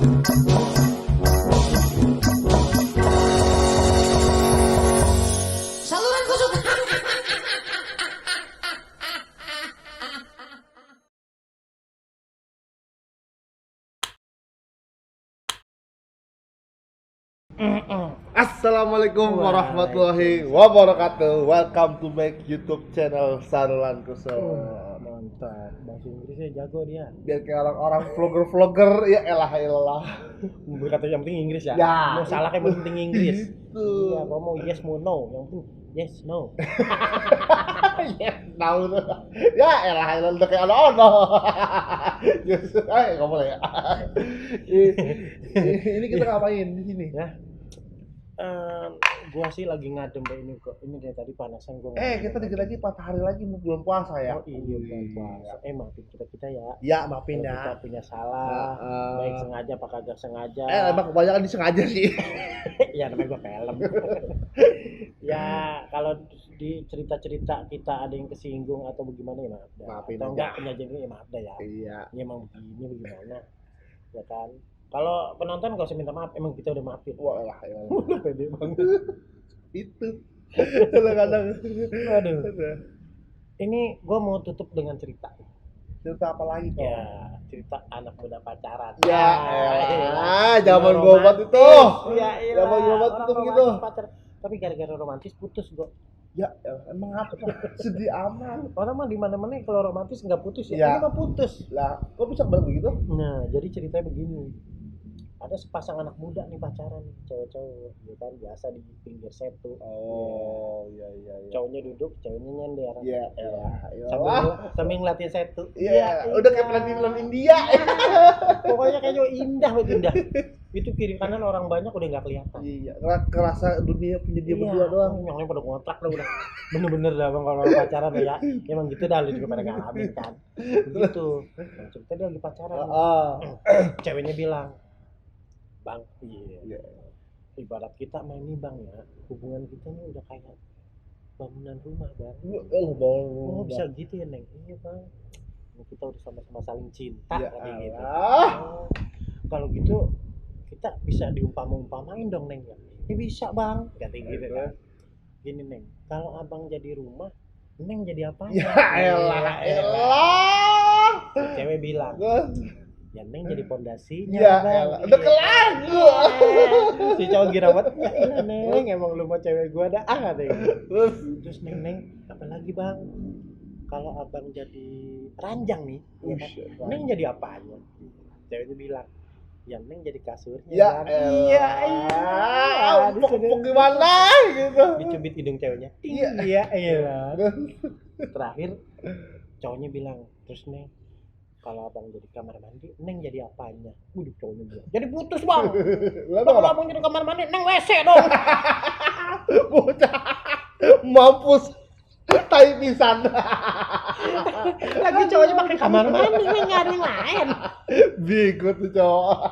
Saluran kesukaan. Assalamualaikum warahmatullahi wabarakatuh. Welcome to my YouTube channel Sarulan Kuso. Mantap, bahasa Inggrisnya jago dia. Biar kayak orang-orang vlogger ya elah. Berkata yang penting Inggris ya. Ya. Mau salah yang penting Inggris. Gitu. Iya, mau yes mau no, yang penting yes no. Ya, tahu tuh. Ya elah udah kayak ono. Yes, enggak boleh ya. Ini kita ngapain di sini? Ya. Gua sih lagi ngadem deh ini kok. Ini dari tadi panasan gua. Kita dikit lagi 4 hari lagi mau bulan puasa ya. Oh iya, bulan puasa. Maafin kita ya. Ya, maafin Kalau ya. kita punya salah, baik sengaja apa kagak sengaja. Emang kebanyakan disengaja sih. Ya namanya gua film. Ya kalau di cerita-cerita kita ada yang kesinggung atau bagaimana ya maaf dah. Maafin Atau aja. enggak penyajian ini ya maaf dah ya. Iya. Ini emang begini bagaimana. Ya kan. Kalau penonton gak usah minta maaf, emang kita udah maafin. Wah lah ya. Udah pede banget. Itu kadang-kadang. Aduh. Ini gua mau tutup dengan cerita. Cerita apa lagi kok? Ya, cerita anak muda pacaran. Ya, zaman Romantis. gua banget itu. Ya, Zaman gua banget itu begitu. Pacar. Tapi gara-gara romantis putus gua. Ya, emang apa? Sedih amat. Orang mah di mana-mana kalau romantis nggak putus ya. Ya. Ini mah putus. Lah, kok bisa balik begitu? Nah, jadi ceritanya begini. Ada sepasang anak muda nih pacaran, cewek-cewek, ya kan biasa di pinggir setu. Oh, iya. Cowoknya duduk, ceweknya nyender. Iya, Sambil ngeliatin setu. Iya, udah kayak film India. Pokoknya kayaknya indah banget indah. Itu kiri kanan orang banyak udah nggak kelihatan. Iya, kerasa dunia punya dia berdua doang. Yang lain pada ngontrak dah udah. Bener-bener dah bang kalau pacaran ya. Emang gitu dah lu juga pada ngalamin kan. Begitu. Nah, cerita dia lagi pacaran. Ceweknya bilang, "Bang, iya. Ibarat kita main nih bang ya, hubungan kita nih udah kayak bangunan rumah bang." Oh bisa gitu ya Neng? Iya bang. Kita udah sama-sama saling cinta Ya kayak gitu. Allah. Kalau gitu kita bisa diumpama-umpamain dong Neng ya? Ya bisa bang. Katanya gitu kan. Gini Neng, kalau abang jadi rumah, Neng jadi apa? Ya elah. Cewek bilang, ya Neng jadi pondasinya. Ya bang. elah. Udah kelar gua. Si cowok girawat, ya elah Neng, emang lu mau cewek gua ada katanya. Terus Neng, apalagi bang? Kalau abang jadi ranjang nih, ya kan? Neng jadi apanya? Ceweknya bilang, ya Neng jadi kasurnya. Ya Bang. elah. Empuk gimana gitu. Dicubit hidung ceweknya. Iya. Iya. Terakhir cowoknya bilang, terus Neng, kalau abang jadi kamar mandi, Neng jadi apanya? Udah cowoknya bilang, jadi putus bang. Kalau abang jadi kamar mandi, Neng WC dong. Bocah mampus tai pisan. Lagi cowoknya pakai kamar mandi, nggak ada yang lain. Bego tuh cowok.